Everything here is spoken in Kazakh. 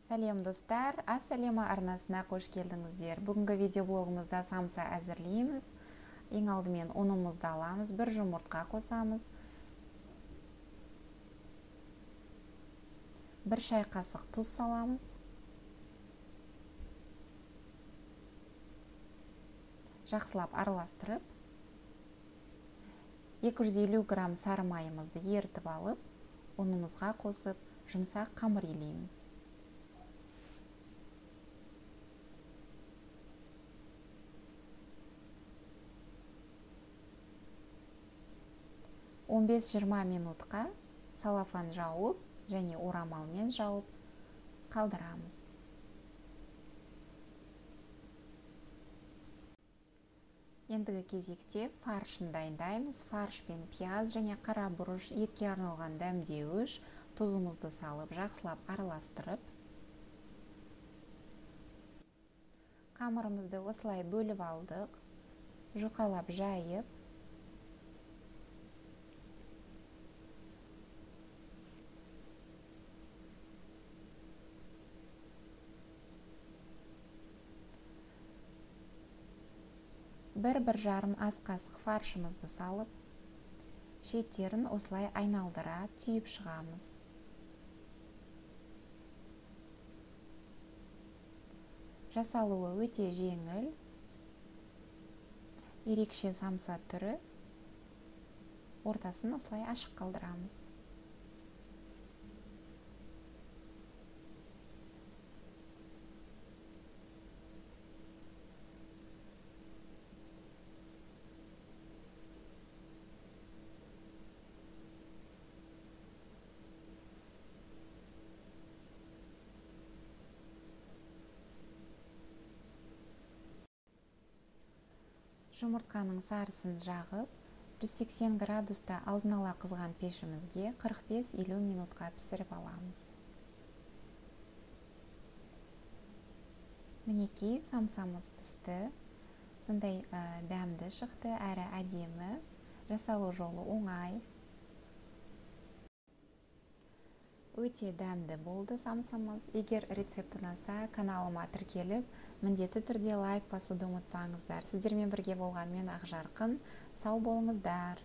Сәлем достар, Ас-Әлемі арнасына қош келдіңіздер. Бүгінгі видеоблогымызда самса әзірлейміз. Ең алдымен ұнымызды аламыз, бір жұмыртқа қосамыз. Бір шай қасық тұз саламыз. Жақсылап араластырып, 250 грамм сары майымызды ерітіп алып, ұнымызға қосып, жұмсақ қамыр илейміз. Он 15-20 минутқа салафан жауып және орамалмен жауып қалдырамыз. Ендігі кезекте фаршын дайындаймыз. Фарш пен пияз және қара бұрыш, етке арналған дәмдеуіш, тұзымызды салып жақсылап араластырып, қамырымызды осылай бөліп алдық, жұқалап жайып, бір жарым ас қасық фаршымызды салып, шеттерін осылай айналдыра түйіп шығамыз. Жасалуы өте жеңіл, ерекше самса түрі. Ортасын осылай ашық қалдырамыз. Жұмыртқаның сарысын жағып, 180 градуста алдын ала қызған пешімізге 45-50 минутқа пісіріп аламыз. Мінекей, самсамыз пісті. Сондай дәмді шықты, әрі әдемі. Жасалу жолы оңай. Өте дәмді болды самсамыз. Егер рецепт ұнаса, каналыма тіркеліп, міндетті түрде лайк басуды ұмытпаңыздар. Сіздермен бірге болған мен Ақжарқын. Сау болыңыздар.